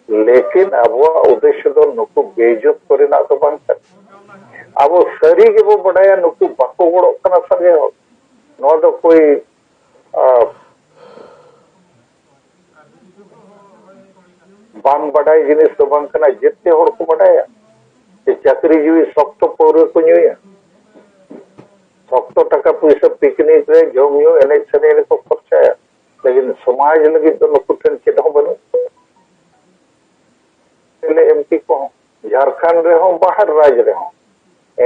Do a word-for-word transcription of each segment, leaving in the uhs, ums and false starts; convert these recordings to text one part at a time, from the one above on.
ᱞᱮᱠᱤᱱ ᱟᱵᱚᱣᱟᱜ ᱩᱫᱽᱫᱮᱥᱥᱚ ᱫᱚ ᱱᱩᱠᱩ ᱵᱮᱤᱡᱽᱡᱚᱛ ᱠᱚᱨᱮᱱᱟᱜ ᱫᱚ ᱵᱟᱝ ᱠᱟᱱᱟ᱾ ᱟᱵᱚ ᱥᱟᱹᱨᱤ ᱜᱮᱵᱚ ᱵᱟᱰᱟᱭᱟ ᱱᱩᱠᱩ ᱵᱟᱠᱚ ᱜᱚᱲᱚᱜ ᱠᱟᱱᱟ ᱥᱟᱸᱜᱮ ᱦᱚᱲ᱾ ᱱᱚᱣᱟ ᱫᱚ ᱠᱳᱭ, ᱟ, ᱵᱟᱝ ᱵᱟᱰᱟᱭ ᱡᱤᱱᱤᱥ ᱫᱚ ᱵᱟᱝ ᱠᱟᱱᱟ, ᱡᱮᱛᱮ ᱦᱚᱲ ᱠᱚ ᱵᱟᱰᱟᱭᱟ ᱡᱮ ᱪᱟᱹᱠᱨᱤ ᱡᱤᱣᱤ ᱥᱚᱠᱛᱚ ᱯᱟᱹᱣᱨᱟᱹ ᱠᱚ ᱧᱩᱭᱟ, ᱥᱚᱠᱛᱚ ᱴᱟᱠᱟ ᱯᱩᱭᱥᱟᱹ ᱯᱤᱠᱱᱤᱠ ᱨᱮ ᱡᱚᱢ ᱧᱩ ᱮᱱᱮᱡ ᱥᱮᱨᱮᱧ ᱨᱮᱠᱚ ᱠᱷᱚᱨᱪᱟᱭᱟ, ᱞᱮᱠᱤᱱ ᱥᱚᱢᱟᱡᱽ ᱞᱟᱹᱜᱤᱫ ᱫᱚ ᱱᱩᱠᱩ ᱴᱷᱮᱱ ᱪᱮᱫ ᱦᱚᱸ ᱵᱟᱹᱱᱩᱜ᱾ M L A M P ᱠᱚᱦᱚᱸ ᱡᱷᱟᱲᱠᱷᱚᱸᱰ ᱨᱮᱦᱚᱸ ᱵᱟᱦᱟᱨ ᱨᱟᱡᱽ ᱨᱮᱦᱚᱸ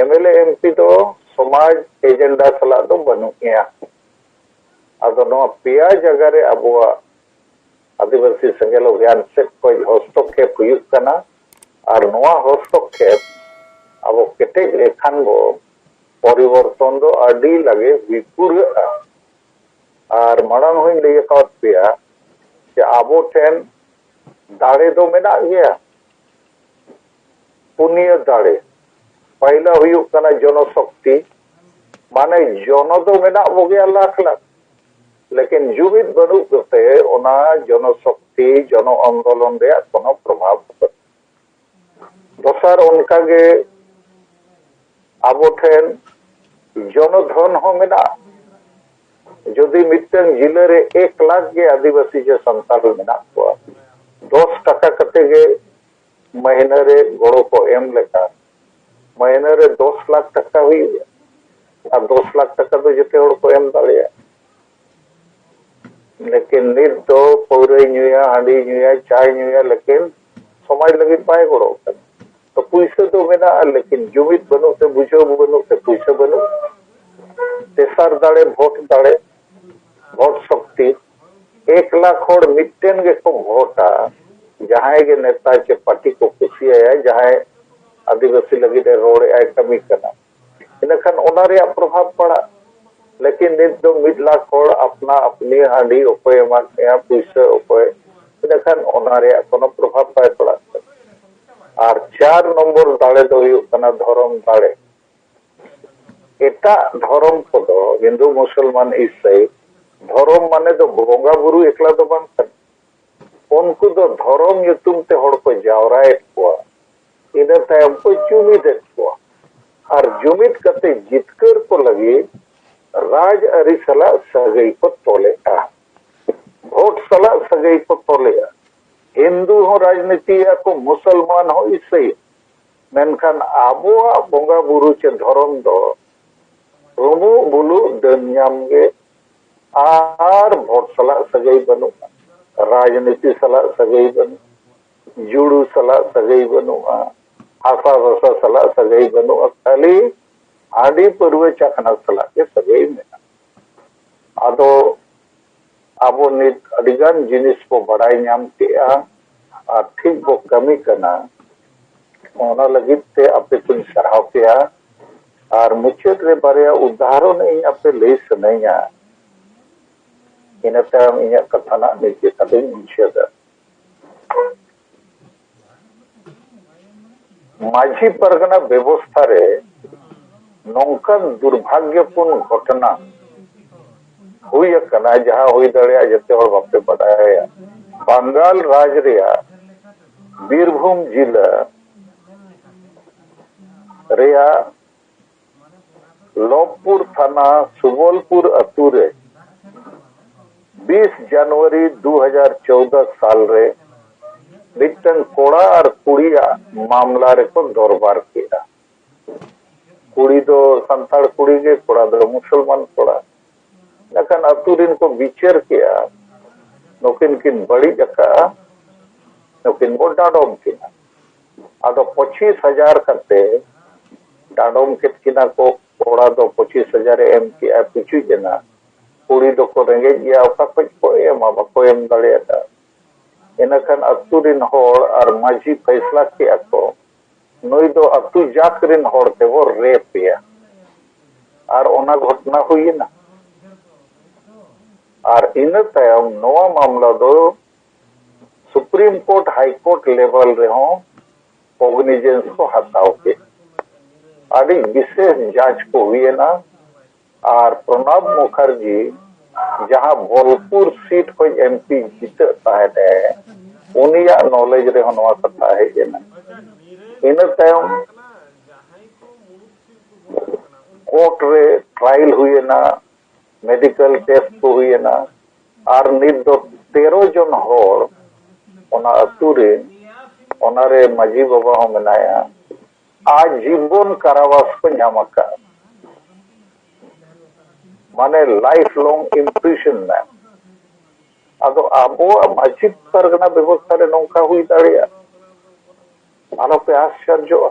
M L A M P ᱫᱚ ᱥᱚᱢᱟᱡᱽ ᱮᱡᱮᱱᱰᱟ ᱥᱟᱞᱟᱜ ᱫᱚ ᱵᱟᱹᱱᱩᱜ ᱜᱮᱭᱟ᱾ ᱟᱫᱚ ᱱᱚᱣᱟ ᱯᱮᱭᱟ ᱡᱟᱭᱜᱟ ᱨᱮ ᱟᱵᱚᱣᱟᱜ ᱟᱹᱫᱤᱵᱟᱹᱥᱤ ᱥᱮᱸᱜᱮᱞ ᱚᱵᱷᱤᱭᱟᱱ ᱥᱮᱫ ᱠᱷᱚᱱ ᱦᱚᱥᱛᱚᱠᱠᱷᱮᱯ ᱦᱩᱭᱩᱜ ᱠᱟᱱᱟ᱾ ᱟᱨ ᱱᱚᱣᱟ ᱦᱚᱥᱛᱚᱠᱠᱷᱮᱯ ᱟᱵᱚ ᱠᱮᱴᱮᱡ ᱞᱮᱠᱷᱟᱱ ᱵᱚ ᱯᱚᱨᱤᱵᱚᱨᱛᱚᱱ ᱫᱚ ᱟᱹᱰᱤ ᱞᱟᱜᱮ ᱦᱩᱭ ᱯᱩᱨᱟᱹᱜᱼᱟ᱾ ᱟᱨ ᱢᱟᱲᱟᱝ ᱦᱚᱸᱧ ᱞᱟᱹᱭ ᱟᱠᱟᱫ ᱯᱮᱭᱟ ᱡᱮ ᱟᱵᱚ ᱴᱷᱮᱱ ᱫᱟᱲᱮ ᱫᱚ ᱢᱮᱱᱟᱜ ᱜᱮᱭᱟ, ᱯᱩᱱᱭᱟᱹ ᱫᱟᱲᱮ᱾ ᱯᱟᱭᱞᱟ ᱦᱩᱭᱩᱜ ᱠᱟᱱᱟ ᱡᱚᱱᱚᱥᱚᱠᱛᱤ, ᱢᱟᱱᱮ ᱡᱚᱱᱚ ᱫᱚ ᱢᱮᱱᱟᱜ ᱵᱚᱜᱮᱭᱟ ᱞᱟᱠᱷ ᱞᱟᱠᱷ, ᱞᱮᱠᱤᱱ ᱡᱩᱢᱤᱫ ᱵᱟᱹᱱᱩᱜ ᱠᱟᱛᱮ ᱚᱱᱟ ᱡᱚᱱᱚᱥᱚᱠᱛᱤ, ᱡᱚᱱᱚ ᱟᱱᱫᱳᱞᱚᱱ ᱨᱮᱭᱟᱜ ᱠᱳᱱᱳ ᱯᱨᱚᱵᱷᱟᱵ ᱵᱟᱹᱱᱩᱜ᱾ ᱫᱚᱥᱟᱨ, ᱚᱱᱠᱟᱜᱮ ᱟᱵᱚ ᱴᱷᱮᱱ ᱡᱚᱱᱚᱫᱷᱚᱱ ᱦᱚᱸ ᱢᱮᱱᱟᱜᱼᱟ᱾ ᱡᱩᱫᱤ ᱢᱤᱫᱴᱟᱝ ᱡᱤᱞᱟᱹ ᱨᱮ ᱮᱠ ᱞᱟᱠᱷ ᱜᱮ ᱟᱹᱫᱤᱵᱟᱹᱥᱤ ᱥᱮ ᱥᱟᱱᱛᱟᱲ ᱢᱮᱱᱟᱜ ᱠᱚᱣᱟ, ᱫᱚᱥ ᱴᱟᱠᱟ ᱠᱟᱛᱮ ᱜᱮ ᱢᱟᱹᱦᱱᱟᱹ ᱨᱮ ᱜᱚᱲᱚ ᱠᱚ ᱮᱢ ᱞᱮᱠᱷᱟᱱ, ᱢᱟᱹᱦᱱᱟᱹ ᱨᱮ ᱫᱚᱥ ᱞᱟᱠᱷ ᱴᱟᱠᱟ ᱦᱩᱭᱩᱜᱼᱟ᱾ ᱟᱨ ᱫᱚᱥ ᱞᱟᱠᱷ ᱴᱟᱠᱟ ᱫᱚ ᱡᱚᱛᱚ ᱦᱚᱲ ᱠᱚ ᱮᱢ ᱫᱟᱲᱮᱭᱟᱜᱼᱟ᱾ ᱞᱮᱠᱤᱱ ᱱᱤᱛ ᱫᱚ ᱯᱟᱹᱣᱨᱟᱹᱭ ᱧᱩᱭᱟ, ᱦᱟᱺᱰᱤᱭ ᱧᱩᱭᱟ, ᱪᱟᱭ ᱧᱩᱭᱟ, ᱞᱮᱠᱤᱱ ᱥᱚᱢᱟᱡᱽ ᱞᱟᱹᱜᱤᱫ ᱵᱟᱭ ᱜᱚᱲᱚᱜ ᱠᱟᱱᱟ᱾ ᱛᱚ ᱯᱩᱭᱥᱟᱹ ᱫᱚ ᱢᱮᱱᱟᱜᱼᱟ, ᱞᱮᱠᱤᱱ ᱡᱩᱢᱤᱫ ᱵᱟᱹᱱᱩᱜ ᱛᱮ, ᱵᱩᱡᱷᱟᱹᱣ ᱵᱟᱹᱱᱩᱜ ᱛᱮ, ᱯᱩᱭᱥᱟᱹ ᱵᱟᱹᱱᱩᱜ᱾ ᱛᱮᱥᱟᱨ ᱫᱟᱲᱮ, ᱵᱷᱳᱴ ᱫᱟᱲᱮ, ᱵᱷᱳᱴ ᱥᱚᱠᱛᱤ᱾ ᱮᱠ ᱞᱟᱠᱷ ᱦᱚᱲ ᱢᱤᱫᱴᱮᱱ ᱜᱮᱠᱚ ᱵᱷᱳᱴᱟ, ᱡᱟᱦᱟᱸᱭ ᱜᱮ ᱱᱮᱛᱟ ᱪᱮ ᱯᱟᱨᱴᱤ ᱠᱚ ᱠᱩᱥᱤᱭᱟᱭᱟ, ᱡᱟᱦᱟᱸᱭ ᱟᱹᱫᱤᱵᱟᱹᱥᱤ ᱞᱟᱹᱜᱤᱫ ᱮ ᱨᱚᱲᱮᱫᱼᱟᱭ, ᱠᱟᱹᱢᱤ ᱠᱟᱱᱟ, ᱤᱱᱟᱹᱠᱷᱟᱱ ᱚᱱᱟ ᱨᱮᱭᱟᱜ ᱯᱨᱚᱵᱷᱟᱵᱽ ᱯᱟᱲᱟᱜ᱾ ᱞᱮᱠᱤᱱ ᱱᱤᱛ ᱫᱚ ᱢᱤᱫ ᱞᱟᱠᱷ ᱦᱚᱲ ᱟᱯᱱᱟ ᱟᱯᱱᱤ, ᱦᱟᱺᱰᱤ ᱚᱠᱚᱭ ᱮᱢᱟᱫ ᱢᱮᱭᱟ, ᱯᱩᱭᱥᱟᱹ ᱚᱠᱚᱭ, ᱤᱱᱟᱹᱠᱷᱟᱱ ᱚᱱᱟ ᱨᱮᱭᱟᱜ ᱠᱳᱱᱳ ᱯᱨᱚᱵᱷᱟᱵᱽ ᱵᱟᱭ ᱯᱟᱲᱟᱜ ᱠᱟᱱᱟ᱾ ᱟᱨ ᱪᱟᱨ ᱱᱚᱢᱵᱚᱨ ᱫᱟᱲᱮ ᱫᱚ ᱦᱩᱭᱩᱜ ᱠᱟᱱᱟ ᱫᱷᱚᱨᱚᱢ ᱫᱟᱲᱮ᱾ ᱮᱴᱟᱜ ᱫᱷᱚᱨᱚᱢ ᱠᱚᱫᱚ, ᱦᱤᱱᱫᱩ, ᱢᱩᱥᱚᱞᱢᱟᱱ, ᱤᱥᱟᱹᱭ, ᱫᱷᱚᱨᱚᱢ ᱢᱟᱱᱮ ᱫᱚ ᱵᱚᱸᱜᱟ ᱵᱩᱨᱩ ᱮᱠᱞᱟ ᱫᱚ ᱵᱟᱝ ᱠᱟᱱᱟ᱾ ᱩᱱᱠᱩ ᱫᱚ ᱫᱷᱚᱨᱚᱢ ᱧᱩᱛᱩᱢ ᱛᱮ ᱦᱚᱲ ᱠᱚ ᱡᱟᱣᱨᱟᱭᱮᱫ ᱠᱚᱣᱟ᱾ ᱤᱱᱟᱹ ᱛᱟᱭᱚᱢ ᱠᱚ ᱡᱩᱢᱤᱫᱮᱫ ᱠᱚᱣᱟ᱾ ᱟᱨ ᱡᱩᱢᱤᱫ ᱠᱟᱛᱮ ᱡᱤᱛᱠᱟᱹᱨ ᱠᱚ ᱞᱟᱹᱜᱤᱫ ᱨᱟᱡᱽ ᱟᱹᱨᱤ ᱥᱟᱞᱟᱜ ᱥᱟᱹᱜᱟᱹᱭ ᱠᱚ ᱛᱚᱞᱮᱫᱼᱟ᱾ ᱵᱷᱳᱴ ᱥᱟᱞᱟᱜ ᱥᱟᱹᱜᱟᱹᱭ ᱠᱚ ᱛᱚᱞᱮᱫᱼᱟ᱾ ᱦᱤᱱᱫᱩ ᱦᱚᱸ ᱨᱟᱡᱽᱱᱤᱛᱤᱭᱮᱫᱼᱟ ᱠᱚ, ᱢᱩᱥᱚᱞᱢᱟᱱ ᱦᱚᱸ ᱤᱥᱟᱹᱭ᱾ ᱢᱮᱱᱠᱷᱟᱱ ᱟᱵᱚᱣᱟᱜ ᱵᱚᱸᱜᱟ ᱵᱩᱨᱩ ᱪᱮ ᱫᱷᱚᱨᱚᱢ ᱫᱚ ᱨᱩᱢᱩᱜ ᱵᱩᱞᱩᱜ ᱰᱟᱹᱱ ᱧᱟᱢ ᱜᱮ, ᱟᱨ ᱵᱷᱳᱴ ᱥᱟᱞᱟᱜ ᱥᱟᱹᱜᱟᱹᱭ ᱵᱟᱹᱱᱩᱜᱼᱟ, ᱨᱟᱡᱽᱱᱤᱛᱤ ᱥᱟᱞᱟᱜ ᱥᱟᱹᱜᱟᱹᱭ ᱵᱟᱹᱱᱩᱜᱼᱟ, ᱡᱩᱲᱩ ᱥᱟᱞᱟᱜ ᱥᱟᱹᱜᱟᱹᱭ ᱵᱟᱹᱱᱩᱜᱼᱟ, ᱦᱟᱥᱟ ᱵᱷᱟᱥᱟ ᱥᱟᱞᱟᱜ ᱥᱟᱹᱜᱟᱹᱭ ᱵᱟᱹᱱᱩᱜᱼᱟ, ᱠᱷᱟᱹᱞᱤ ᱦᱟᱺᱰᱤ ᱯᱟᱹᱨᱣᱟᱹ ᱪᱟᱠᱷᱱᱟ ᱥᱟᱞᱟᱜ ᱜᱮ ᱥᱟᱹᱜᱟᱹᱭ ᱢᱮᱱᱟᱜᱼᱟ᱾ ᱟᱫᱚ ᱟᱵᱚ ᱱᱤᱛ ᱟᱹᱰᱤᱜᱟᱱ ᱡᱤᱱᱤᱥ ᱵᱚ ᱵᱟᱲᱟᱭ ᱧᱟᱢ ᱠᱮᱜᱼᱟ ᱟᱨ ᱴᱷᱤᱠ ᱵᱚ ᱠᱟᱹᱢᱤ ᱠᱟᱱᱟ᱾ ᱚᱱᱟ ᱞᱟᱹᱜᱤᱫ ᱛᱮ ᱟᱯᱮ ᱠᱚᱧ ᱥᱟᱨᱦᱟᱣ ᱯᱮᱭᱟ᱾ ᱟᱨ ᱢᱩᱪᱟᱹᱫ ᱨᱮ ᱵᱟᱨᱭᱟ ᱩᱫᱟᱦᱚᱨᱚᱱ ᱤᱧ ᱟᱯᱮ ᱞᱟᱹᱭ ᱥᱟᱱᱟᱧᱟ᱾ ᱤᱱᱟᱹ ᱛᱟᱭᱚᱢ ᱤᱧᱟᱹᱜ ᱠᱟᱛᱷᱟ ᱱᱟᱜ ᱱᱤᱡᱮ ᱛᱮᱫᱚᱧ ᱢᱩᱪᱟᱹᱫᱟ᱾ ᱢᱟᱹᱡᱷᱤ ᱯᱟᱨᱜᱟᱱᱟ ᱵᱮᱵᱚᱥᱛᱷᱟ ᱨᱮ ᱱᱚᱝᱠᱟᱱ ᱫᱩᱨᱵᱷᱟᱜᱽᱭᱚᱯᱩᱨᱱ ᱜᱷᱚᱴᱚᱱᱟ ᱦᱩᱭ ᱟᱠᱟᱱᱟ, ᱡᱟᱦᱟᱸ ᱦᱩᱭ ᱫᱟᱲᱮᱭᱟᱜᱼᱟ ᱡᱚᱛᱚ ᱦᱚᱲ ᱵᱟᱯᱮ ᱵᱟᱰᱟᱭᱟ᱾ ᱵᱟᱝᱜᱟᱞ ᱨᱟᱡᱽ ᱨᱮᱭᱟᱜ ᱵᱤᱨᱵᱷᱩᱢ ᱡᱤᱞᱟᱹ ᱨᱮᱭᱟᱜ ᱞᱚᱵᱽᱯᱩᱨ ᱛᱷᱟᱱᱟ ᱥᱩᱵᱚᱞᱯᱩᱨ ᱟᱹᱛᱩ ᱨᱮ ᱵᱤᱥ ᱡᱟᱱᱩᱣᱟᱨᱤ ᱫᱩ ᱦᱟᱡᱟᱨ ᱪᱳᱣᱫᱟ ᱥᱟᱞ ᱨᱮ ᱢᱤᱫᱴᱟᱝ ᱠᱚᱲᱟ ᱟᱨ ᱠᱩᱲᱤᱭᱟᱜ ᱢᱟᱢᱞᱟ ᱨᱮᱠᱚ ᱫᱚᱨᱵᱟᱨ ᱠᱮᱫᱼᱟ᱾ ᱠᱩᱲᱤ ᱫᱚ ᱥᱟᱱᱛᱟᱲ ᱠᱩᱲᱤ ᱜᱮ, ᱠᱚᱲᱟ ᱫᱚ ᱢᱩᱥᱚᱞᱢᱟᱱ ᱠᱚᱲᱟ᱾ ᱮᱱᱠᱷᱟᱱ ᱟᱹᱛᱩ ᱨᱮᱱ ᱠᱚ ᱵᱤᱪᱟᱹᱨ ᱠᱮᱜᱼᱟ, ᱱᱩᱠᱤᱱ ᱠᱤᱱ ᱵᱟᱹᱲᱤᱡ ᱟᱠᱟᱫᱼᱟ, ᱱᱩᱠᱤᱱ ᱵᱚ ᱰᱟᱸᱰᱚᱢ ᱠᱤᱱᱟ᱾ ᱟᱫᱚ ᱯᱚᱸᱪᱤᱥ ᱦᱟᱡᱟᱨ ᱠᱟᱛᱮ ᱰᱟᱸᱰᱚᱢ ᱠᱮᱫ ᱠᱤᱱᱟ ᱠᱚ᱾ ᱠᱚᱲᱟ ᱫᱚ ᱯᱚᱸᱪᱤᱥ ᱦᱟᱡᱟᱨ ᱮ ᱮᱢ ᱠᱮᱜᱼᱟ, ᱯᱩᱪᱩᱡ ᱮᱱᱟ᱾ ᱠᱩᱲᱤ ᱫᱚᱠᱚ ᱨᱮᱸᱜᱮᱡ ᱜᱮᱭᱟ, ᱚᱠᱟ ᱠᱷᱚᱡ ᱠᱚ ᱮᱢᱟ? ᱵᱟᱠᱚ ᱮᱢ ᱫᱟᱲᱮᱭᱟᱫᱟ᱾ ᱤᱱᱟᱹᱠᱷᱟᱱ ᱟᱹᱛᱩ ᱨᱮᱱ ᱦᱚᱲ ᱟᱨ ᱢᱟᱹᱡᱷᱤ ᱯᱷᱟᱭᱥᱞᱟ ᱠᱮᱜᱼᱟ ᱠᱚ, ᱱᱩᱭ ᱫᱚ ᱟᱹᱛᱩ ᱡᱟᱠ ᱨᱮᱱ ᱦᱚᱲ ᱛᱮᱵᱚ ᱨᱮᱯ ᱮᱭᱟ᱾ ᱟᱨ ᱚᱱᱟ ᱜᱷᱚᱴᱚᱱᱟ ᱦᱩᱭᱮᱱᱟ᱾ ᱟᱨ ᱤᱱᱟᱹ ᱛᱟᱭᱚᱢ ᱱᱚᱣᱟ ᱢᱟᱢᱞᱟ ᱫᱚ ᱥᱩᱯᱨᱤᱢ ᱠᱳᱨᱴ, ᱦᱟᱭ ᱠᱳᱨᱴ ᱞᱮᱵᱮᱞ ᱨᱮᱦᱚᱸ ᱠᱚᱜᱱᱤᱡᱮᱱᱥ ᱠᱚ ᱦᱟᱛᱟᱣ ᱠᱮᱫ᱾ ᱟᱹᱰᱤ ᱵᱤᱥᱮᱥ ᱡᱟᱡᱽ ᱠᱚ ᱦᱩᱭᱮᱱᱟ᱾ ᱟᱨ ᱯᱨᱚᱱᱚᱵᱽ ᱢᱩᱠᱷᱟᱨᱡᱤ ᱡᱟᱦᱟᱸ ᱵᱚᱞᱯᱩᱨ ᱥᱤᱴ ᱠᱷᱚᱱ ᱮᱢᱯᱤ ᱡᱤᱛᱟᱹᱜ ᱛᱟᱦᱮᱸᱫ ᱮ, ᱩᱱᱤᱭᱟᱜ ᱱᱚᱞᱮᱡᱽ ᱨᱮᱦᱚᱸ ᱱᱚᱣᱟ ᱠᱟᱛᱷᱟ ᱦᱮᱡ ᱮᱱᱟ᱾ ᱤᱱᱟᱹ ᱛᱟᱭᱚᱢ ᱠᱳᱨᱴ ᱨᱮ ᱴᱨᱟᱭᱮᱞ ᱦᱩᱭᱮᱱᱟ, ᱢᱮᱰᱤᱠᱮᱞ ᱴᱮᱥᱴ ᱠᱚ ᱦᱩᱭᱮᱱᱟ, ᱟᱨ ᱱᱤᱛ ᱫᱚ ᱛᱮᱨᱚ ᱡᱚᱱ ᱦᱚᱲ ᱚᱱᱟ ᱟᱹᱛᱩ ᱨᱮ, ᱚᱱᱟᱨᱮ ᱢᱟᱹᱡᱷᱤ ᱵᱟᱵᱟ ᱦᱚᱸ ᱢᱮᱱᱟᱭᱟ, ᱟᱡᱤᱵᱚᱱ ᱠᱟᱨᱟᱵᱟᱥ ᱠᱚ ᱧᱟᱢ ᱟᱠᱟᱫ, ᱢᱟᱱᱮ ᱞᱟᱭᱤᱯᱷ ᱞᱚᱝ ᱤᱢᱯᱨᱤᱡᱚᱱᱢᱮᱱᱴ᱾ ᱟᱫᱚ ᱟᱵᱚᱣᱟᱜ ᱢᱟᱹᱡᱷᱤ ᱯᱟᱨᱜᱟᱱᱟ ᱵᱮᱵᱚᱥᱛᱷᱟ ᱨᱮ ᱱᱚᱝᱠᱟ ᱦᱩᱭ ᱫᱟᱲᱮᱭᱟᱜᱼᱟ? ᱟᱞᱚᱯᱮ ᱟᱥᱪᱚᱨᱡᱚᱜᱼᱟ᱾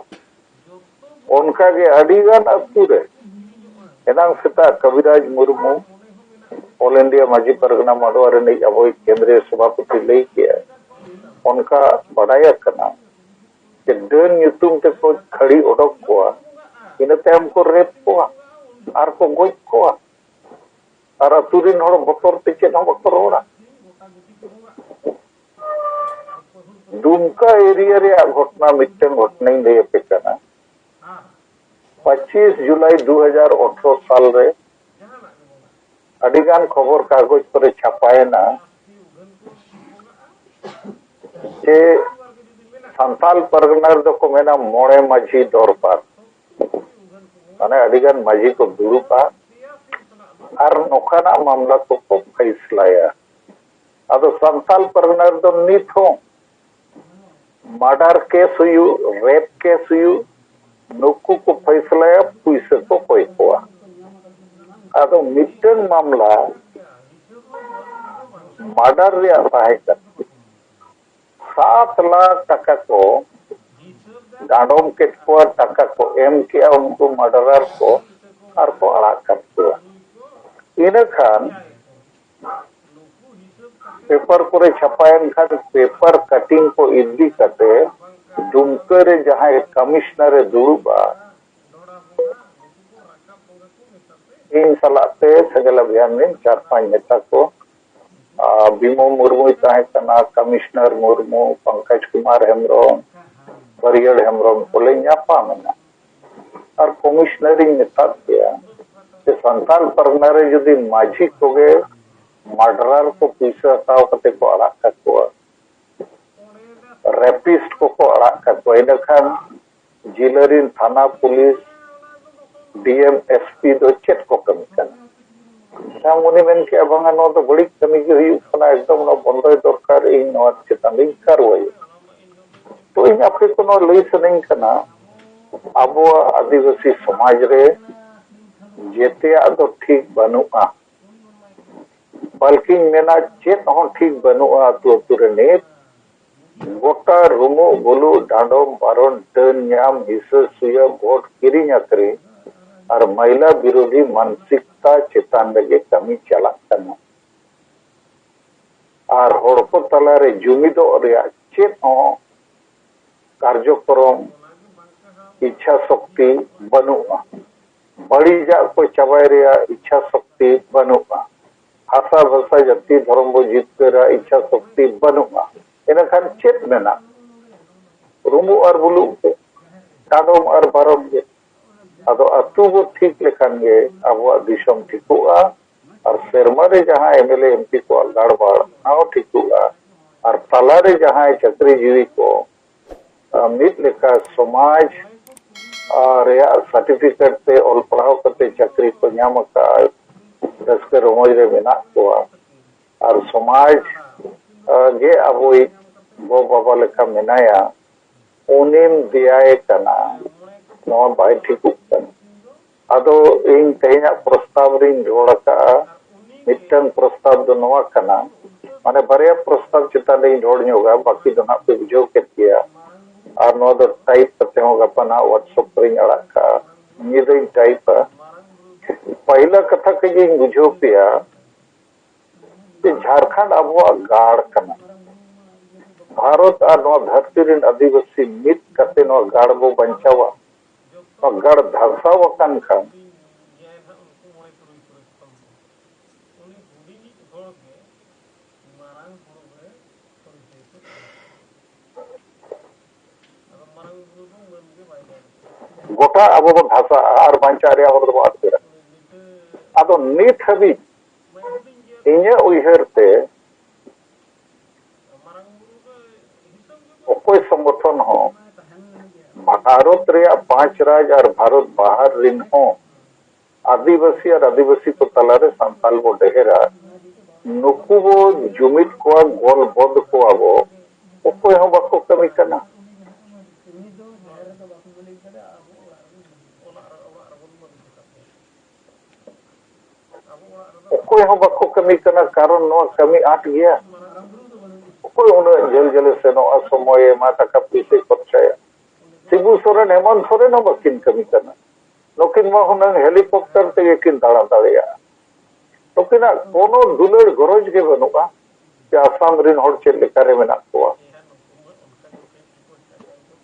ᱚᱱᱠᱟᱜᱮ ᱟᱹᱰᱤᱜᱟᱱ ᱟᱹᱛᱩ ᱨᱮ, ᱮᱱᱟᱝ ᱥᱮᱛᱟᱜ ᱠᱟᱵᱤᱨᱟᱡᱽ ᱢᱩᱨᱢᱩ, ᱚᱞ ᱤᱱᱰᱤᱭᱟ ᱢᱟᱹᱡᱷᱤ ᱯᱟᱨᱜᱟᱱᱟ ᱢᱟᱰᱣᱟ ᱨᱤᱱᱤᱡ ᱟᱵᱚᱭᱤᱡ ᱠᱮᱱᱫᱨᱤᱭᱚ ᱥᱚᱵᱷᱟᱯᱚᱛᱤ ᱞᱟᱹᱭ ᱠᱮᱜᱼᱟ, ᱚᱱᱠᱟ ᱵᱟᱰᱟᱭ ᱟᱠᱟᱱᱟ ᱡᱮ ᱰᱟᱹᱱ ᱧᱩᱛᱩᱢ ᱛᱮᱠᱚ ᱠᱷᱟᱹᱲᱤ ᱚᱰᱚᱠ ᱠᱚᱣᱟ, ᱤᱱᱟᱹ ᱛᱟᱭᱚᱢ ᱠᱚ ᱨᱮᱯ ᱠᱚᱣᱟ ᱟᱨ ᱠᱚ ᱜᱚᱡ ᱠᱚᱣᱟ᱾ ᱟᱨ ᱟᱹᱛᱩ ᱨᱤᱱ ᱦᱚᱲ ᱵᱚᱛᱚᱨ ᱛᱮ ᱪᱮᱫ ᱦᱚᱸ ᱵᱟᱠᱚ ᱨᱚᱲᱟ᱾ ᱫᱩᱢᱠᱟ ᱮᱨᱤᱭᱟ ᱨᱮᱭᱟᱜ ᱜᱷᱚᱴᱱᱟ, ᱢᱤᱫᱴᱟᱝ ᱜᱷᱚᱴᱱᱟᱧ ᱞᱟᱹᱭ ᱟᱯᱮ ᱠᱟᱱᱟ᱾ ᱯᱚᱸᱪᱤᱥ ᱡᱩᱞᱟᱭ ᱫᱩ ᱦᱟᱡᱟᱨ ᱟᱴᱷᱨᱚ ᱥᱟᱞ ᱨᱮ ᱟᱹᱰᱤᱜᱟᱱ ᱠᱷᱚᱵᱚᱨ ᱠᱟᱜᱚᱡᱽ ᱠᱚᱨᱮ ᱪᱷᱟᱯᱟᱭᱮᱱᱟ ᱡᱮ ᱥᱟᱱᱛᱟᱞ ᱯᱟᱨᱜᱟᱱᱟ ᱨᱮᱫᱚ ᱠᱚ ᱢᱮᱱᱟ ᱢᱚᱬᱮ ᱢᱟᱹᱡᱷᱤ ᱫᱚᱨᱵᱟᱨ, ᱢᱟᱱᱮ ᱟᱹᱰᱤᱜᱟᱱ ᱢᱟᱹᱡᱷᱤ ᱠᱚ ᱫᱩᱲᱩᱵᱼᱟ ᱟᱨ ᱱᱚᱝᱠᱟᱱᱟᱜ ᱢᱟᱢᱞᱟ ᱠᱚᱠᱚ ᱯᱷᱟᱭᱥᱞᱟᱭᱟ᱾ ᱟᱫᱚ ᱥᱟᱱᱛᱟᱞ ᱯᱟᱨᱜᱟᱱᱟ ᱨᱮᱫᱚ ᱱᱤᱛ ᱦᱚᱸ ᱢᱟᱨᱰᱟᱨ ᱠᱮᱥ ᱦᱩᱭᱩᱜ, ᱨᱮᱯ ᱠᱮᱥ ᱦᱩᱭᱩᱜ, ᱱᱩᱠᱩ ᱠᱚ ᱯᱷᱟᱭᱥᱞᱟᱭᱟ, ᱯᱩᱭᱥᱟᱹ ᱠᱚ ᱠᱚᱭ ᱠᱚᱣᱟ᱾ ᱟᱫᱚ ᱢᱤᱫᱴᱟᱝ ᱢᱟᱢᱞᱟ ᱢᱟᱨᱰᱟᱨ ᱨᱮᱭᱟᱜ ᱛᱟᱦᱮᱸ ᱠᱟᱱᱟ, ᱥᱟᱛ ᱞᱟᱠᱷ ᱴᱟᱠᱟ ᱠᱚ ᱰᱟᱸᱰᱚᱢ ᱠᱮᱫ ᱠᱚᱣᱟ, ᱴᱟᱠᱟ ᱠᱚ ᱮᱢ ᱠᱮᱜᱼᱟ ᱩᱱᱠᱩ ᱢᱟᱨᱰᱟᱨᱟᱨ ᱠᱚ, ᱟᱨ ᱠᱚ ᱟᱲᱟᱜ ᱠᱟᱫ ᱠᱚᱣᱟ᱾ ᱤᱱᱟᱹ ᱠᱷᱟᱱ ᱯᱮᱯᱟᱨ ᱠᱚᱨᱮ ᱪᱷᱟᱯᱟᱭᱮᱱ ᱠᱷᱟᱱ ᱯᱮᱯᱟᱨ ᱠᱟᱴᱤᱝ ᱠᱚ ᱤᱫᱤ ᱠᱟᱛᱮ ᱫᱩᱢᱠᱟᱹ ᱨᱮ ᱡᱟᱦᱟᱸᱭ ᱠᱚᱢᱤᱥᱚᱱᱟᱨ ᱮ ᱫᱩᱲᱩᱵᱼᱟ, ᱤᱧ ᱥᱟᱞᱟᱜ ᱛᱮ ᱥᱮᱸᱜᱮᱞ ᱚᱵᱷᱤᱭᱟᱱ ᱨᱮᱱ ᱪᱟᱨ ᱯᱟᱸᱪ ᱱᱮᱛᱟ ᱠᱚ, ᱟᱨ ᱵᱤᱢᱚᱞ ᱢᱩᱨᱢᱩᱭ ᱛᱟᱦᱮᱸ ᱠᱟᱱᱟ, ᱠᱚᱢᱤᱥᱚᱱᱟᱨ ᱢᱩᱨᱢᱩ, ᱯᱚᱝᱠᱚᱡᱽ ᱠᱩᱢᱟᱨ ᱦᱮᱢᱵᱨᱚᱢ, ᱦᱟᱹᱨᱭᱟᱹᱲ ᱦᱮᱢᱵᱨᱚᱢ ᱠᱚᱞᱮ ᱧᱟᱯᱟᱢ ᱮᱱᱟ᱾ ᱟᱨ ᱠᱚᱢᱤᱥᱚᱱᱟᱨ ᱤᱧ ᱢᱮᱛᱟᱫ ᱫᱮᱭᱟ, ᱥᱟᱱᱛᱟᱲ ᱯᱟᱨᱜᱟᱱᱟ ᱨᱮ ᱡᱩᱫᱤ ᱢᱟᱹᱡᱷᱤ ᱠᱚᱜᱮ ᱢᱟᱨᱰᱟᱨᱟᱨ ᱠᱚ ᱯᱩᱭᱥᱟᱹ ᱦᱟᱛᱟᱣ ᱠᱟᱛᱮ ᱠᱚ ᱟᱲᱟᱜ ᱠᱟᱠᱚᱣᱟ, ᱨᱮᱯᱤᱥᱴ ᱠᱚᱠᱚ ᱟᱲᱟᱜ ᱠᱟᱠᱚᱣᱟ, ᱤᱱᱟᱹᱠᱷᱟᱱ ᱡᱤᱞᱟᱹ ᱨᱤᱱ ᱛᱷᱟᱱᱟ ᱯᱩᱞᱤᱥ, ᱰᱤ ᱮᱢ, ᱮᱥ ᱯᱤ ᱫᱚ ᱪᱮᱫ ᱠᱚ ᱠᱟᱹᱢᱤ ᱠᱟᱱᱟ? ᱮᱱᱠᱷᱟᱱ ᱩᱱᱤ ᱢᱮᱱ ᱠᱮᱜᱼᱟ, "ᱵᱟᱝᱟ, ᱱᱚᱣᱟ ᱫᱚ ᱵᱟᱹᱲᱤᱡ ᱠᱟᱹᱢᱤ ᱜᱮ ᱦᱩᱭᱩᱜ ᱠᱟᱱᱟ, ᱮᱠᱫᱚᱢ ᱱᱚᱣᱟ ᱵᱚᱱᱫᱚᱭ ᱫᱚᱨᱠᱟᱨ, ᱤᱧ ᱱᱚᱣᱟ ᱪᱮᱛᱟᱱ ᱨᱤᱧ ᱠᱟᱨᱣᱟᱭᱟ᱾" ᱛᱚ ᱤᱧ ᱟᱯᱮ ᱠᱚ ᱱᱚᱣᱟ ᱞᱟᱹᱭ ᱥᱟᱱᱟᱧ ᱠᱟᱱᱟ, ᱟᱵᱚᱣᱟᱜ ᱟᱹᱫᱤᱵᱟᱹᱥᱤ ᱥᱚᱢᱟᱡᱽ ᱨᱮ ᱡᱮᱛᱮᱭᱟᱜ ᱫᱚ ᱴᱷᱤᱠ ᱵᱟᱹᱱᱩᱜᱼᱟ, ᱵᱟᱞᱠᱤᱧ ᱢᱮᱱᱟ ᱪᱮᱫ ᱦᱚᱸ ᱴᱷᱤᱠ ᱵᱟᱹᱱᱩᱜᱼᱟ ᱟᱹᱛᱩ ᱟᱹᱛᱩ ᱨᱮ ᱱᱤᱛ᱾ ᱜᱚᱴᱟ ᱨᱩᱢᱩᱜ ᱵᱩᱞᱩᱜ, ᱰᱟᱸᱰᱚᱢ ᱵᱟᱨᱚᱱ, ᱰᱟᱹᱱ ᱧᱟᱢ, ᱦᱤᱥᱟᱹ ᱥᱩᱭᱟᱹ, ᱵᱷᱳᱴ ᱠᱤᱨᱤᱧ ᱟᱹᱠᱷᱨᱤᱧ ᱟᱨ ᱢᱟᱹᱭᱞᱟ ᱵᱤᱨᱳᱫᱷᱤ ᱢᱟᱱᱥᱤᱠᱛᱟ ᱪᱮᱛᱟᱱ ᱨᱮᱜᱮ ᱠᱟᱹᱢᱤ ᱪᱟᱞᱟᱜ ᱠᱟᱱᱟ᱾ ᱟᱨ ᱦᱚᱲ ᱠᱚ ᱛᱟᱞᱟᱨᱮ ᱡᱩᱢᱤᱫᱚᱜ ᱨᱮᱭᱟᱜ ᱪᱮᱫ ᱦᱚᱸ ᱠᱟᱨᱡᱚᱠᱨᱚᱢ, ᱤᱪᱪᱷᱟ ᱥᱚᱠᱛᱤ ᱵᱟᱹᱱᱩᱜᱼᱟ᱾ ᱵᱟᱹᱲᱤᱡᱟᱜ ᱠᱚ ᱪᱟᱵᱟᱭ ᱨᱮᱭᱟᱜ ᱤᱪᱪᱷᱟ ᱥᱚᱠᱛᱤ ᱵᱟᱹᱱᱩᱜᱼᱟ᱾ ᱦᱟᱥᱟ ᱵᱷᱟᱥᱟ ᱡᱟᱹᱛᱤ ᱫᱷᱚᱨᱚᱢ ᱵᱚ ᱡᱤᱛᱠᱟᱹᱨᱟ ᱤᱪᱪᱷᱟ ᱥᱚᱠᱛᱤ ᱵᱟᱹᱱᱩᱜᱼᱟ᱾ ᱤᱱᱟᱹᱠᱷᱟᱱ ᱪᱮᱫ ᱢᱮᱱᱟᱜ? ᱨᱩᱢᱩᱜ ᱟᱨ ᱵᱩᱞᱩᱜ ᱜᱮ, ᱰᱟᱸᱰᱚᱢ ᱟᱨ ᱵᱟᱨᱚᱱ ᱜᱮ᱾ ᱟᱫᱚ ᱟᱹᱛᱩ ᱵᱚ ᱴᱷᱤᱠ ᱞᱮᱠᱷᱟᱱ ᱜᱮ ᱟᱵᱚᱣᱟᱜ ᱫᱤᱥᱚᱢ ᱴᱷᱤᱠᱚᱜᱼᱟ᱾ ᱟᱨ ᱥᱮᱨᱢᱟ ᱨᱮ ᱡᱟᱦᱟᱸ M L A M P ᱠᱚᱣᱟᱜ ᱜᱟᱲᱵᱟᱲ, ᱚᱱᱟ ᱦᱚᱸ ᱴᱷᱤᱠᱚᱜᱼᱟ᱾ ᱟᱨ ᱛᱟᱞᱟᱨᱮ ᱡᱟᱦᱟᱸᱭ ᱪᱟᱹᱠᱨᱤ ᱡᱤᱣᱤ ᱠᱚ, ᱟᱨ ᱢᱤᱫ ᱞᱮᱠᱟ ᱥᱚᱢᱟᱡᱽ, ᱟᱨ ᱨᱮᱭᱟᱜ ᱥᱟᱨᱴᱤᱯᱷᱤᱠᱮᱴ ᱛᱮ ᱚᱞ ᱯᱟᱲᱦᱟᱣ ᱠᱟᱛᱮ ᱪᱟᱹᱠᱨᱤ ᱠᱚ ᱧᱟᱢ ᱟᱠᱟᱫ, ᱨᱟᱹᱥᱠᱟᱹ ᱨᱚᱢᱚᱡᱽ ᱨᱮ ᱢᱮᱱᱟᱜ ᱠᱚᱣᱟ, ᱟᱨ ᱥᱚᱢᱟᱡᱽ, ᱟᱨ ᱜᱮ ᱟᱵᱚᱭᱤᱡ ᱜᱚ ᱵᱟᱵᱟ ᱞᱮᱠᱟ ᱢᱮᱱᱟᱭᱟ, ᱩᱱᱤᱢ ᱫᱮᱭᱟᱭᱮ ᱠᱟᱱᱟ, ᱱᱚᱣᱟ ᱵᱟᱭ ᱴᱷᱤᱠᱚᱜ ᱠᱟᱱᱟ᱾ ᱟᱫᱚ ᱤᱧ ᱛᱮᱦᱮᱧᱟᱜ ᱯᱨᱚᱥᱛᱟᱵ ᱨᱤᱧ ᱨᱚᱲ ᱟᱠᱟᱫᱼᱟ, ᱢᱤᱫᱴᱟᱝ ᱯᱨᱚᱥᱛᱟᱵ ᱫᱚ ᱱᱚᱣᱟ ᱠᱟᱱᱟ, ᱢᱟᱱᱮ ᱵᱟᱨᱭᱟ ᱯᱨᱚᱥᱛᱟᱵ ᱪᱮᱛᱟᱱ ᱨᱤᱧ ᱨᱚᱲ ᱧᱚᱜᱟ, ᱵᱟᱹᱠᱤ ᱫᱚ ᱱᱟᱜ ᱯᱮ ᱵᱩᱡᱷᱟᱹᱣ ᱠᱮᱫ ᱜᱮᱭᱟ᱾ ᱟᱨ ᱱᱚᱣᱟ ᱫᱚ ᱴᱟᱭᱤᱯ ᱠᱟᱛᱮ ᱦᱚᱸ ᱜᱟᱯᱟ ᱱᱟᱜ WhatsApp ᱨᱤᱧ ᱟᱲᱟᱜ ᱠᱟᱜᱼᱟ, ᱧᱤᱫᱟᱹᱧ ᱴᱟᱭᱤᱯᱟ᱾ ᱯᱟᱹᱦᱤᱞᱟ ᱠᱟᱛᱷᱟ ᱠᱟᱹᱡ ᱤᱧ ᱵᱩᱡᱷᱟᱹᱣ ᱯᱮᱭᱟ ᱡᱮ ᱡᱷᱟᱲᱠᱷᱚᱸᱰ ᱟᱵᱚᱣᱟᱜ ᱜᱟᱲ ᱠᱟᱱᱟ᱾ ᱵᱷᱟᱨᱚᱛ ᱟᱨ ᱱᱚᱣᱟ ᱫᱷᱟᱹᱨᱛᱤ ᱨᱮᱱ ᱟᱹᱫᱤᱵᱟᱹᱥᱤ ᱢᱤᱫ ᱠᱟᱛᱮ ᱱᱚᱣᱟ ᱜᱟᱲ ᱵᱚ ᱵᱟᱧᱪᱟᱣᱟ᱾ ᱱᱚᱣᱟ ᱜᱟᱲ ᱫᱷᱟᱥᱟᱣ ᱟᱠᱟᱱ ᱠᱷᱟᱱ ᱜᱚᱴᱟ ᱟᱵᱚ ᱵᱚᱱ ᱫᱷᱟᱥᱟᱜᱼᱟ ᱟᱨ ᱵᱟᱧᱪᱟᱜ ᱨᱮᱭᱟᱜ ᱦᱚᱨ ᱫᱚᱵᱚᱱ ᱟᱫ ᱩᱛᱟᱹᱨᱟ᱾ ᱟᱫᱚ ᱱᱤᱛ ᱦᱟᱹᱵᱤᱡ ᱤᱧᱟᱹᱜ ᱩᱭᱦᱟᱹᱨ ᱛᱮ ᱚᱠᱚᱭ ᱥᱚᱝᱜᱚᱴᱷᱚᱱ ᱦᱚᱸ ᱵᱷᱟᱨᱚᱛ ᱨᱮᱭᱟᱜ ᱯᱟᱸᱪ ᱨᱟᱡᱽ ᱟᱨ ᱵᱷᱟᱨᱚᱛ ᱵᱟᱦᱟᱨ ᱨᱤᱱ ᱦᱚᱸ ᱟᱹᱫᱤᱵᱟᱹᱥᱤ ᱟᱨ ᱟᱹᱫᱤᱵᱟᱹᱥᱤ ᱠᱚ ᱛᱟᱞᱟᱨᱮ ᱥᱟᱱᱛᱟᱞ ᱵᱚ ᱰᱮᱦᱮᱨᱟ, ᱱᱩᱠᱩ ᱵᱚ ᱡᱩᱢᱤᱫ ᱠᱚᱣᱟ, ᱜᱚᱞ ᱵᱚᱸᱫ ᱠᱚᱣᱟ ᱵᱚ, ᱚᱠᱚᱭ ᱦᱚᱸ ᱵᱟᱠᱚ ᱠᱟᱹᱢᱤ ᱠᱟᱱᱟ᱾ ᱚᱠᱚᱭ ᱦᱚᱸ ᱵᱟᱠᱚ ᱠᱟᱹᱢᱤ ᱠᱟᱱᱟ, ᱠᱟᱨᱚᱱ ᱱᱚᱣᱟ ᱠᱟᱹᱢᱤ ᱟᱸᱴ ᱜᱮᱭᱟ᱾ ᱚᱠᱚᱭ ᱩᱱᱟᱹᱜ ᱡᱷᱟᱹᱞ ᱡᱷᱟᱹᱞᱮ ᱥᱮᱱᱚᱜᱼᱟ, ᱥᱚᱢᱚᱭᱮ ᱮᱢᱟ, ᱴᱟᱠᱟ ᱯᱩᱭᱥᱟᱹᱭ ᱠᱷᱚᱨᱪᱟᱭᱟ? ᱥᱤᱵᱩ ᱥᱚᱨᱮᱱ, ᱦᱮᱢᱚᱱᱛ ᱥᱚᱨᱮᱱ ᱦᱚᱸ ᱵᱟᱹᱠᱤᱱ ᱠᱟᱹᱢᱤ ᱠᱟᱱᱟ᱾ ᱱᱩᱠᱤᱱ ᱢᱟ ᱦᱩᱱᱟᱹᱝ ᱦᱮᱞᱤᱠᱚᱯᱴᱟᱨ ᱛᱮᱜᱮ ᱠᱤᱱ ᱫᱟᱬᱟ ᱫᱟᱲᱮᱭᱟᱜᱼᱟ᱾ ᱱᱩᱠᱤᱱᱟᱜ ᱠᱳᱱᱳ ᱫᱩᱞᱟᱹᱲ ᱜᱚᱨᱚᱡᱽ ᱜᱮ ᱵᱟᱹᱱᱩᱜᱼᱟ ᱡᱮ ᱟᱥᱟᱢ ᱨᱤᱱ ᱦᱚᱲ ᱪᱮᱫ ᱞᱮᱠᱟᱨᱮ ᱢᱮᱱᱟᱜ ᱠᱚᱣᱟ,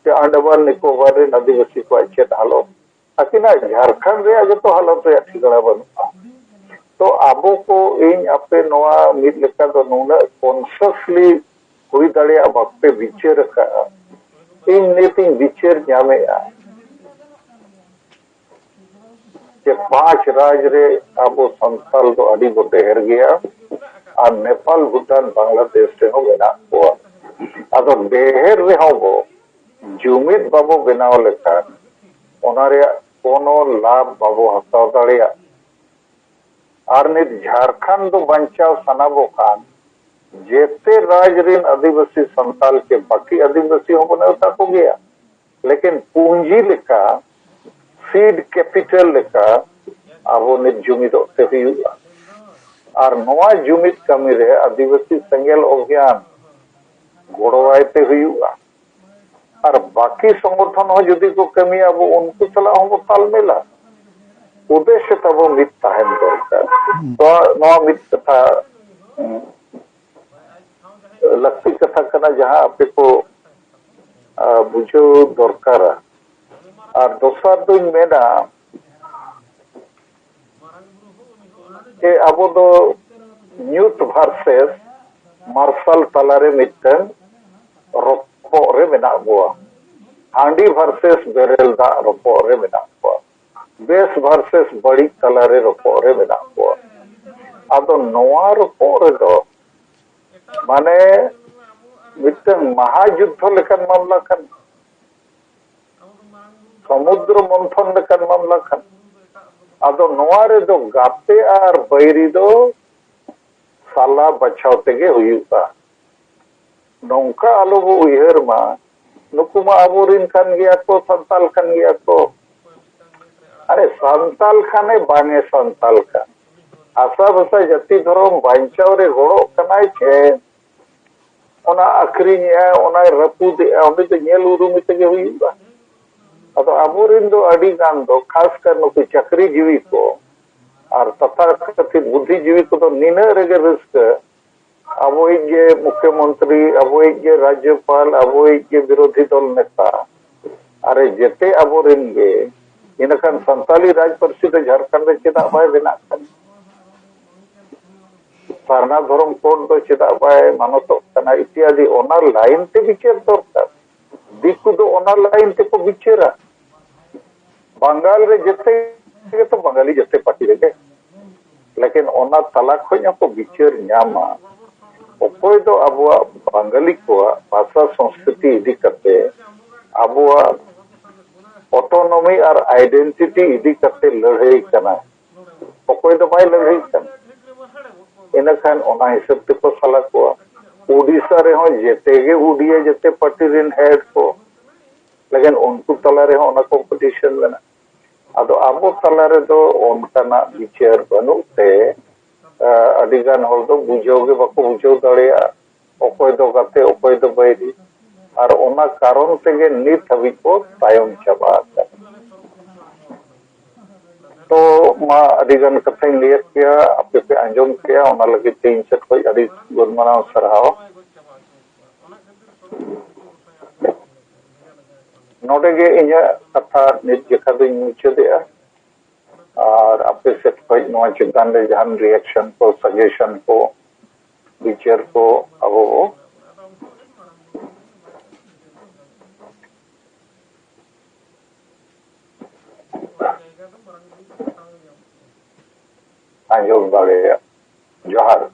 ᱥᱮ ᱟᱱᱰᱟᱢᱟᱱ ᱱᱤᱠᱳᱵᱟᱨ ᱨᱤᱱ ᱟᱹᱫᱤᱵᱟᱹᱥᱤ ᱠᱚᱣᱟᱜ ᱪᱮᱫ ᱦᱟᱞᱚᱛ᱾ ᱟᱹᱠᱤᱱᱟᱜ ᱡᱷᱟᱲᱠᱷᱚᱸᱰ ᱨᱮᱭᱟᱜ ᱡᱚᱛᱚ ᱦᱟᱞᱚᱛ ᱨᱮᱭᱟᱜ ᱴᱷᱤᱠᱟᱹᱱᱟ ᱵᱟᱹᱱᱩᱜᱼᱟ᱾ ᱛᱚ ᱟᱵᱚ ᱠᱚ, ᱤᱧ ᱟᱯᱮ ᱱᱚᱣᱟ ᱢᱤᱫ ᱞᱮᱠᱟ ᱫᱚ ᱱᱩᱱᱟᱹᱜ ᱠᱚᱱᱥᱟᱥᱞᱤ ᱦᱩᱭ ᱫᱟᱲᱮᱭᱟᱜᱼᱟ ᱵᱟᱯᱮ ᱵᱤᱪᱟᱹᱨ ᱟᱠᱟᱫᱼᱟ᱾ ᱤᱧ ᱱᱤᱛ ᱤᱧ ᱵᱤᱪᱟᱹᱨ ᱧᱟᱢᱮᱫᱼᱟ ᱡᱮ ᱯᱟᱸᱪ ᱨᱟᱡᱽ ᱨᱮ ᱟᱵᱚ ᱥᱟᱱᱛᱟᱞ ᱫᱚ ᱟᱹᱰᱤ ᱵᱚ ᱰᱷᱮᱨ ᱜᱮᱭᱟ, ᱟᱨ ᱱᱮᱯᱟᱞ, ᱵᱷᱩᱴᱟᱱ, ᱵᱟᱝᱞᱟᱫᱮᱥ ᱨᱮᱦᱚᱸ ᱢᱮᱱᱟᱜ ᱠᱚᱣᱟ᱾ ᱟᱫᱚ ᱰᱷᱮᱨ ᱨᱮᱦᱚᱸ ᱵᱚ ᱡᱩᱢᱤᱫ ᱵᱟᱵᱚ ᱵᱮᱱᱟᱣ ᱞᱮᱠᱷᱟᱱ ᱚᱱᱟ ᱨᱮᱭᱟᱜ ᱠᱳᱱᱳ ᱞᱟᱵᱷ ᱵᱟᱵᱚ ᱦᱟᱛᱟᱣ ᱫᱟᱲᱮᱭᱟᱜᱼᱟ᱾ ᱟᱨ ᱱᱤᱛ ᱡᱷᱟᱲᱠᱷᱚᱸᱰ ᱫᱚ ᱵᱟᱧᱪᱟᱣ ᱥᱟᱱᱟ ᱵᱚ ᱠᱷᱟᱱ ᱡᱮᱛᱮ ᱨᱟᱡᱽ ᱨᱤᱱ ᱟᱹᱫᱤᱵᱟᱹᱥᱤ ᱥᱟᱱᱛᱟᱞ ᱪᱮ ᱵᱟᱹᱠᱤ ᱟᱹᱫᱤᱵᱟᱹᱥᱤ ᱦᱚᱸᱵᱚ ᱱᱮᱣᱛᱟ ᱠᱚᱜᱮᱭᱟ, ᱞᱮᱠᱤᱱ ᱯᱩᱸᱡᱤ ᱞᱮᱠᱟ, ᱥᱤᱰ ᱠᱮᱯᱤᱴᱟᱞ ᱞᱮᱠᱟ ᱟᱵᱚ ᱱᱤᱛ ᱡᱩᱢᱤᱫᱚᱜ ᱛᱮ ᱦᱩᱭᱩᱜᱼᱟ᱾ ᱟᱨ ᱱᱚᱣᱟ ᱡᱩᱢᱤᱫ ᱠᱟᱹᱢᱤ ᱨᱮ ᱟᱹᱫᱤᱵᱟᱹᱥᱤ ᱥᱮᱸᱜᱮᱞ ᱚᱵᱷᱤᱭᱟᱱ ᱜᱚᱲᱚᱣᱟᱭ ᱛᱮ ᱦᱩᱭᱩᱜᱼᱟ᱾ ᱟᱨ ᱵᱟᱹᱠᱤ ᱥᱚᱝᱜᱚᱴᱷᱚᱱ ᱦᱚᱸ ᱡᱩᱫᱤ ᱠᱚ ᱠᱟᱹᱢᱤᱭᱟ, ᱟᱵᱚ ᱩᱱᱠᱩ ᱥᱟᱞᱟᱜ ᱦᱚᱸᱵᱚ ᱛᱟᱞᱢᱮᱞᱟ᱾ ᱩᱫᱮᱥᱭᱚ ᱛᱟᱵᱚ ᱢᱤᱫ ᱛᱟᱦᱮᱱ ᱫᱚᱨᱠᱟᱨ᱾ ᱦᱩᱸ᱾ ᱱᱚᱣᱟ, ᱱᱚᱣᱟ ᱢᱤᱫ ᱠᱟᱛᱷᱟ, ᱩᱸ, ᱞᱟᱹᱠᱛᱤ ᱠᱟᱛᱷᱟ ᱠᱟᱱᱟ, ᱡᱟᱦᱟᱸ ᱟᱯᱮ ᱠᱚ, ᱟ, ᱵᱩᱡᱷᱟᱹᱣ ᱫᱚᱨᱠᱟᱨᱟ᱾ ᱟᱨ ᱫᱚᱥᱟᱨ ᱫᱚᱧ ᱢᱮᱱᱟ, ᱡᱮ ᱟᱵᱚ ᱫᱚ ᱧᱩᱛ ᱵᱷᱟᱨᱥᱮᱥ ᱢᱟᱨᱥᱟᱞ ᱛᱟᱞᱟᱨᱮ ᱢᱤᱫᱴᱟᱝ ᱨᱚᱯᱚᱜ ᱨᱮ ᱢᱮᱱᱟᱜ ᱵᱚᱣᱟ᱾ ᱦᱟᱺᱰᱤ ᱵᱷᱟᱨᱥᱮᱥ ᱵᱮᱨᱮᱞ ᱫᱟᱜ ᱨᱚᱯᱚᱜ ᱨᱮ ᱢᱮᱱᱟᱜ ᱠᱚᱣᱟ᱾ ᱵᱮᱥ ᱵᱷᱟᱨᱥᱮᱥ ᱵᱟᱹᱲᱤᱡ ᱛᱟᱞᱟᱨᱮ ᱨᱚᱯᱚᱜ ᱨᱮ ᱢᱮᱱᱟᱜ ᱠᱚᱣᱟ᱾ ᱟᱫᱚ ᱱᱚᱣᱟ ᱨᱚᱯᱚᱜ ᱨᱮᱫᱚ ᱢᱟᱱᱮ ᱢᱤᱫᱴᱟᱝ ᱢᱟᱦᱟ ᱡᱩᱫᱽᱫᱷᱚ ᱞᱮᱠᱟᱱ ᱢᱟᱢᱞᱟ ᱠᱟᱱᱟ, ᱥᱚᱢᱩᱫᱨᱚ ᱢᱚᱱᱛᱷᱚᱱ ᱞᱮᱠᱟᱱ ᱢᱟᱢᱞᱟ ᱠᱟᱱᱟ᱾ ᱟᱫᱚ ᱱᱚᱣᱟ ᱨᱮᱫᱚ ᱜᱟᱛᱮ ᱟᱨ ᱵᱟᱹᱭᱨᱤ ᱫᱚ ᱥᱟᱞᱟ ᱵᱟᱪᱷᱟᱣ ᱛᱮᱜᱮ ᱦᱩᱭᱩᱜᱼᱟ᱾ ᱱᱚᱝᱠᱟ ᱟᱞᱚ ᱵᱚ ᱩᱭᱦᱟᱹᱨ ᱢᱟ, ᱱᱩᱠᱩ ᱢᱟ ᱟᱵᱚᱨᱤᱱ ᱠᱟᱱ ᱜᱮᱭᱟ ᱠᱚ, ᱥᱟᱱᱛᱟᱞ ᱠᱟᱱ ᱜᱮᱭᱟ ᱠᱚ᱾ ᱟᱨᱮ, ᱥᱟᱱᱛᱟᱞ ᱠᱷᱟᱱᱮ ᱵᱟᱝ ᱮ ᱥᱟᱱᱛᱟᱞ ᱠᱟᱱ, ᱟᱥᱟ ᱵᱷᱟᱥᱟ ᱡᱟᱹᱛᱤ ᱫᱷᱚᱨᱚᱢ ᱵᱟᱧᱪᱟᱣ ᱨᱮ ᱜᱚᱲᱚᱜ ᱠᱟᱱᱟᱭ ᱪᱮ ᱚᱱᱟ ᱟᱹᱠᱷᱨᱤᱧᱮᱜᱼᱟᱭ, ᱚᱱᱟᱭ ᱨᱟᱹᱯᱩᱫᱮᱜᱼᱟ, ᱚᱸᱰᱮ ᱫᱚ ᱧᱮᱞ ᱩᱨᱩᱢ ᱛᱮᱜᱮ ᱦᱩᱭᱩᱜᱼᱟ᱾ ᱟᱫᱚ ᱟᱵᱚᱨᱮᱱ ᱫᱚ ᱟᱹᱰᱤ ᱜᱟᱱ ᱫᱚ, ᱠᱷᱟᱥ ᱠᱟᱨ ᱱᱩᱠᱩ ᱪᱟᱹᱠᱨᱤ ᱡᱤᱣᱤ ᱠᱚ ᱟᱨ ᱛᱟᱛᱷᱟ ᱠᱟᱛᱷᱤᱛ ᱵᱩᱫᱽᱫᱷᱤ ᱡᱤᱣᱤ ᱠᱚᱫᱚ ᱱᱤᱱᱟᱹᱜ ᱨᱮᱜᱮ ᱨᱟᱹᱥᱠᱟᱹ, ᱟᱵᱚᱭᱤᱡ ᱜᱮ ᱢᱩᱠᱷᱭᱚᱢᱚᱱᱛᱨᱤ, ᱟᱵᱚᱭᱤᱡ ᱜᱮ ᱨᱟᱡᱽᱡᱚᱯᱟᱞ, ᱟᱵᱚᱭᱤᱡ ᱜᱮ ᱵᱤᱨᱳᱫᱷᱤ ᱫᱚᱞ ᱱᱮᱛᱟ, ᱟᱨᱮ ᱡᱮᱛᱮ ᱟᱵᱚᱨᱮᱱ ᱜᱮ, ᱤᱱᱟᱹᱠᱷᱟᱱ ᱥᱟᱱᱛᱟᱞᱤ ᱨᱟᱡᱽ ᱯᱟᱹᱨᱥᱤ ᱫᱚ ᱡᱷᱟᱲᱠᱷᱚᱸᱰ ᱨᱮ ᱪᱮᱫᱟᱜ ᱵᱟᱭ ᱵᱮᱱᱟᱜ ᱠᱟᱱᱟ? ᱥᱟᱨᱱᱟ ᱫᱷᱚᱨᱚᱢ ᱠᱳᱰ ᱫᱚ ᱪᱮᱫᱟᱜ ᱵᱟᱭ ᱢᱟᱱᱚᱛᱚᱜ ᱠᱟᱱᱟ ᱤᱛᱭᱟᱫᱤ, ᱚᱱᱟ ᱞᱟᱭᱤᱱ ᱛᱮ ᱵᱤᱪᱟᱹᱨ ᱫᱚᱨᱠᱟᱨ᱾ ᱫᱤᱠᱩ ᱫᱚ ᱚᱱᱟ ᱞᱟᱭᱤᱱ ᱛᱮᱠᱚ ᱵᱤᱪᱟᱹᱨᱟ᱾ ᱵᱟᱝᱜᱟᱞ ᱨᱮ ᱡᱮᱛᱮ ᱜᱮᱛᱚ ᱵᱟᱝᱜᱟᱞᱤ, ᱡᱮᱛᱮ ᱯᱟᱨᱴᱤ ᱨᱮᱜᱮ, ᱞᱮᱠᱤᱱ ᱚᱱᱟ ᱛᱟᱞᱟ ᱠᱷᱚᱱ ᱦᱚᱸᱠᱚ ᱵᱤᱪᱟᱹᱨ ᱧᱟᱢᱟ᱾ ᱚᱠᱚᱭ ᱫᱚ ᱟᱵᱚᱣᱟᱜ ᱵᱟᱝᱜᱟᱞᱤ ᱠᱚᱣᱟᱜ ᱵᱷᱟᱥᱟ ᱥᱚᱝᱥᱠᱨᱤᱛᱤ ᱤᱫᱤ ᱠᱟᱛᱮ, ᱟᱵᱚᱣᱟᱜ ᱚᱴᱳᱱᱚᱢᱤ ᱟᱨ ᱟᱭᱰᱮᱱᱴᱤᱴᱤ ᱤᱫᱤ ᱠᱟᱛᱮ ᱞᱟᱹᱲᱦᱟᱹᱭ ᱠᱟᱱᱟ, ᱚᱠᱚᱭ ᱫᱚ ᱵᱟᱭ ᱞᱟᱹᱲᱦᱟᱹᱭ ᱠᱟᱱᱟ᱾ ᱤᱱᱟᱹᱠᱷᱟᱱ ᱚᱱᱟ ᱦᱤᱥᱟᱹᱵ ᱛᱮᱠᱚ ᱥᱟᱞᱟ ᱠᱚᱣᱟ᱾ ᱳᱰᱤᱥᱟ ᱨᱮᱦᱚᱸ ᱡᱮᱛᱮ ᱜᱮ ᱳᱰᱤᱭᱟ, ᱡᱮᱛᱮ ᱯᱟᱨᱴᱤ ᱨᱮᱱ ᱦᱮᱰ ᱠᱚ, ᱞᱮᱠᱤᱱ ᱩᱱᱠᱩ ᱛᱟᱞᱟ ᱨᱮᱦᱚᱸ ᱚᱱᱟ ᱠᱚᱢᱯᱤᱴᱤᱥᱚᱱ ᱢᱮᱱᱟᱜᱼᱟ᱾ ᱟᱫᱚ ᱟᱵᱚ ᱛᱟᱞᱟ ᱨᱮᱫᱚ ᱚᱱᱠᱟᱱᱟᱜ ᱵᱤᱪᱟᱹᱨ ᱵᱟᱹᱱᱩᱜ ᱛᱮ, ᱟᱹᱰᱤ ᱜᱟᱱ ᱦᱚᱲ ᱫᱚ ᱵᱩᱡᱷᱟᱹᱣ ᱜᱮ ᱵᱟᱠᱚ ᱵᱩᱡᱷᱟᱹᱣ ᱫᱟᱲᱮᱭᱟᱜᱼᱟ, ᱚᱠᱚᱭ ᱫᱚ ᱜᱟᱛᱮ, ᱚᱠᱚᱭ ᱫᱚ ᱵᱟᱹᱭᱨᱤ᱾ ᱟᱨ ᱚᱱᱟ ᱠᱟᱨᱚᱱ ᱛᱮᱜᱮ ᱱᱤᱛ ᱦᱟᱹᱵᱤᱡ ᱵᱚ ᱛᱟᱭᱚᱢ ᱪᱟᱵᱟ ᱟᱠᱟᱱᱟ᱾ ᱛᱚ ᱢᱟ, ᱟᱹᱰᱤ ᱜᱟᱱ ᱠᱟᱛᱷᱟᱧ ᱞᱟᱹᱭᱟᱫ ᱯᱮᱭᱟ, ᱟᱯᱮ ᱯᱮ ᱟᱸᱡᱚᱢ ᱠᱮᱭᱟ, ᱚᱱᱟ ᱞᱟᱹᱜᱤᱫ ᱛᱮ ᱤᱧ ᱥᱮᱫ ᱠᱷᱚᱱ ᱟᱹᱰᱤ ᱜᱩᱱ ᱢᱟᱱᱟᱣ ᱥᱟᱨᱦᱟᱣ᱾ ᱱᱚᱰᱮ ᱜᱮ ᱤᱧᱟᱹᱜ ᱠᱟᱛᱷᱟ ᱱᱤᱛ ᱡᱮᱠᱷᱟ ᱫᱚᱧ ᱢᱩᱪᱟᱹᱫᱮᱜᱼᱟ᱾ ᱟᱨ ᱟᱯᱮ ᱥᱮᱫ ᱠᱷᱚᱱ ᱱᱚᱣᱟ ᱪᱮᱛᱟᱱ ᱨᱮ ᱡᱟᱦᱟᱱ ᱨᱤᱭᱮᱠᱥᱚᱱ ᱠᱚ, ᱥᱟᱡᱮᱥᱚᱱ ᱠᱚ, ᱵᱤᱪᱟᱹᱨ ᱠᱚ ᱟᱵᱚ ᱵᱚ ᱟᱸᱡᱚᱢ ᱫᱟᱲᱮᱭᱟᱜ᱾ ᱡᱚᱦᱟᱨ᱾